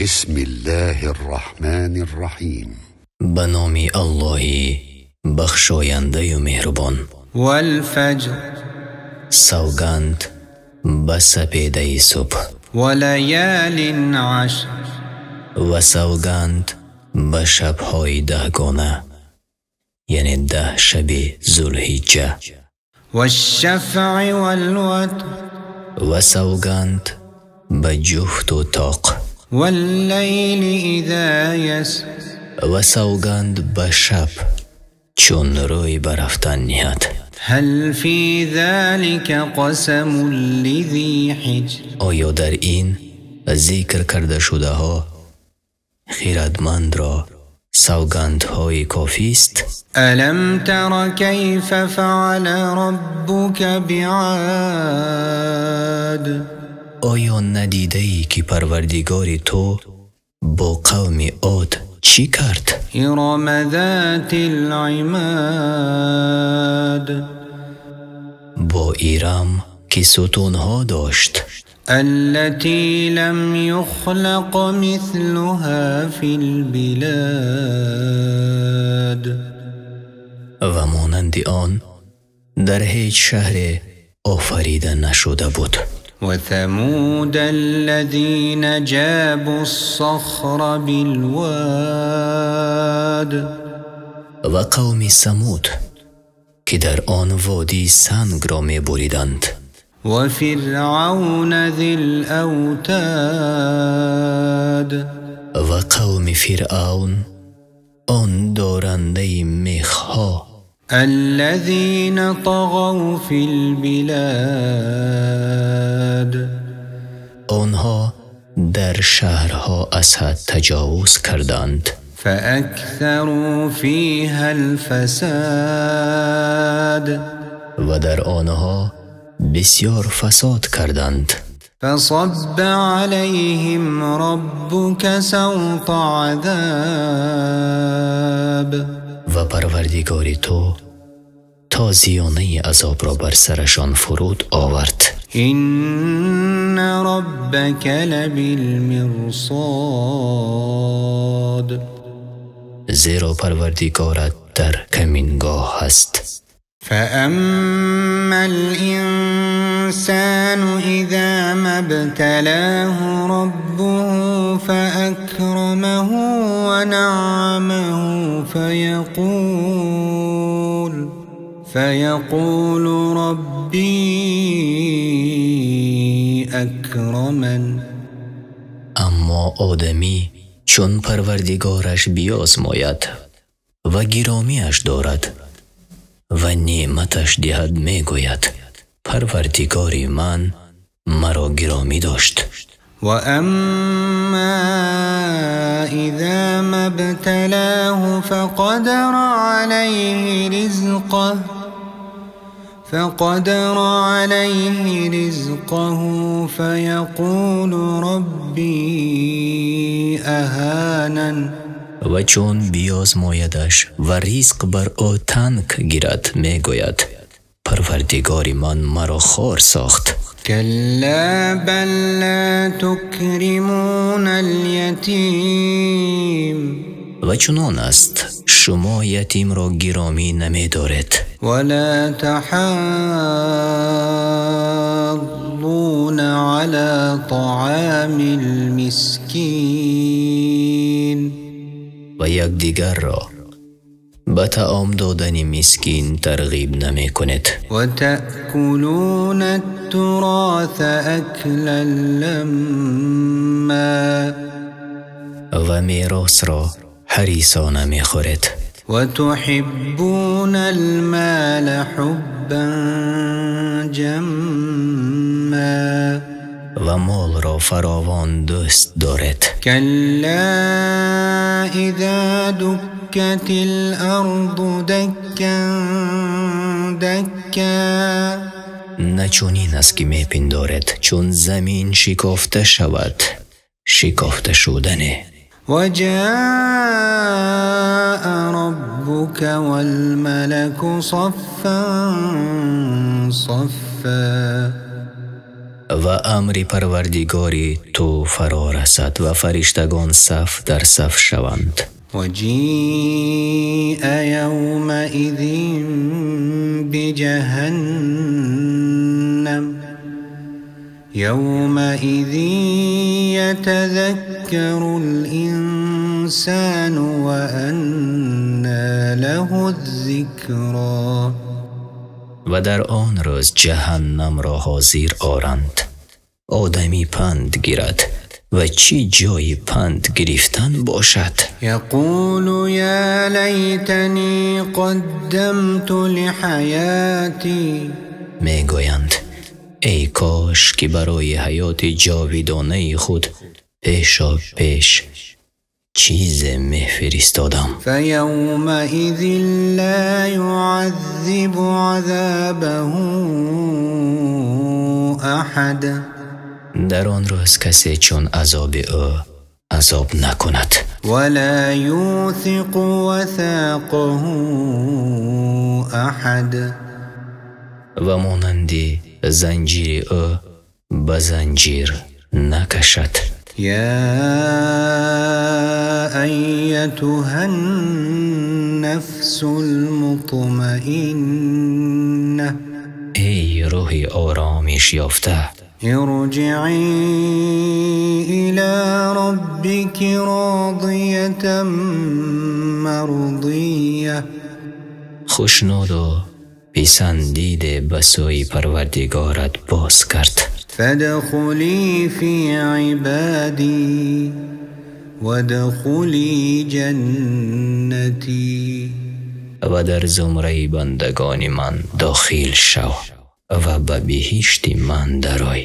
بسم الله الرحمن الرحیم. Ба номи Аллоҳи бахшояндаю меҳрубон. والفجر. Савганд ба сапедаи субҳ. وليال عشر. Ва савганд ба шабҳои даҳгона, яъне 10 шаби Зулҳиҷҷа. والشفع والوتر. Ва савганд ба ҷуфту тоқ. والليل إذا يسر. Ва савганд ба шаб чун рӯй ба рафтан ниҳад. هل في ذلك قسم لذي حجر. Оё дар ин зикр карда шудаҳо хирадмандро савгандҳои кофист? ألم تر كيف فعل ربك بعاد. Оё надидаӣ ки парвардигори ту бо қавми Од чӣ кард? إرم ذات العماد. Бо Ирам ки сутунҳо дошт. التي لم يخلق مثلها في البلاد. Ва монанди он дар ҳеҷ шаҳре офарида нашуда буд. وثمود الذين جابوا الصخر بالواد. Ва қавми Самуд ки дар он водӣ сангро мебуриданд. وفرعون ذي الأوتاد. Ва қавми Фиръавн он дорандаи мехҳо. الذين طغوا في البلاد. Онҳо дар шаҳрҳо аз ҳад таҷовуз карданд. فأكثروا فيها الفساد. Ва дар онҳо бисёр фасод карданд. فصب عليهم ربك سوط عذاب. Ва парвардигори ту тозиёнаи азобро бар сарашон фуруд овард. إن ربك لبالمرصاد. Зеро парвардигорат дар камингоҳ аст. فأما الإنسان إذا ما ابتلاه ربه فأكرمه ونعمه فيقول ربي أكرمن. Аммо одамӣ чун парвардигораш биёзмояд ва гиромиаш дорад ва неъматаш диҳад, мегӯяд: парвардигори ман маро гиромӣ дошт. وأما إذا ما ابتلاه فقدر عليه رزقه فيقول ربي أهانن. Ва чун биёзмоядаш ва ризқ бар ӯ танг гирад, мегӯяд: парвардигори ман маро хор сохт. كلا بل لا تكرمون اليتيم. Ва чунон аст, шумо ятимро гиромӣ намедоред. ولا تحاضون على طعام المسكين. Ва якдигарро ба таом додани мискин тарғиб намекунед. وتأكلون التراث أكلا لما. Ва меросро ҳарисона мехӯред. وتحبون المال حبا جما. Ва молро фаровон дӯст доред. كلا إذا دكت الأرض دكا دكا. На чунин аст ки мепиндоред, чун замин шикофта шавад, шикофта шудане. وجاء ربك والملك صفا صفا. Ва амри Парвардигори ту фаро расад ва фариштагон саф дар саф шаванд. وجيء يومئذ بجهنم يومئذ يتذكر الإنسان وأنى له الذكرى. Ва дар он рӯз Ҷаҳаннамро ҳозир оранд. Одамӣ панд гирад ва чӣ ҷои панд гирифтан бошад? يقول يا ليتني قدمت لحياتي. Мегӯянд: эй кош ки барои ҳаёти ҷовидонаи худ пешо пеш чизе мефиристодам. فيومئذ لا يعذب عذابه أحد. Дар он рӯз касе чун азоби ӯ азоб накунад. ولا يوثق وثاقه أحد. Ва монанди занҷири ӯ ба занҷир накашад. يا أيتها النفس المطمئنة. Эй рӯҳи оромиш ёфта, ارجعي إلى ربك راضية مرضية. Хушнуду писандиде ба сӯи Парвардигорат боз кард. فادخلي في عبادي وادخلي جنتي. Ва дар зумраи бандагони ман дохил шав ва ба биҳишти ман дарой.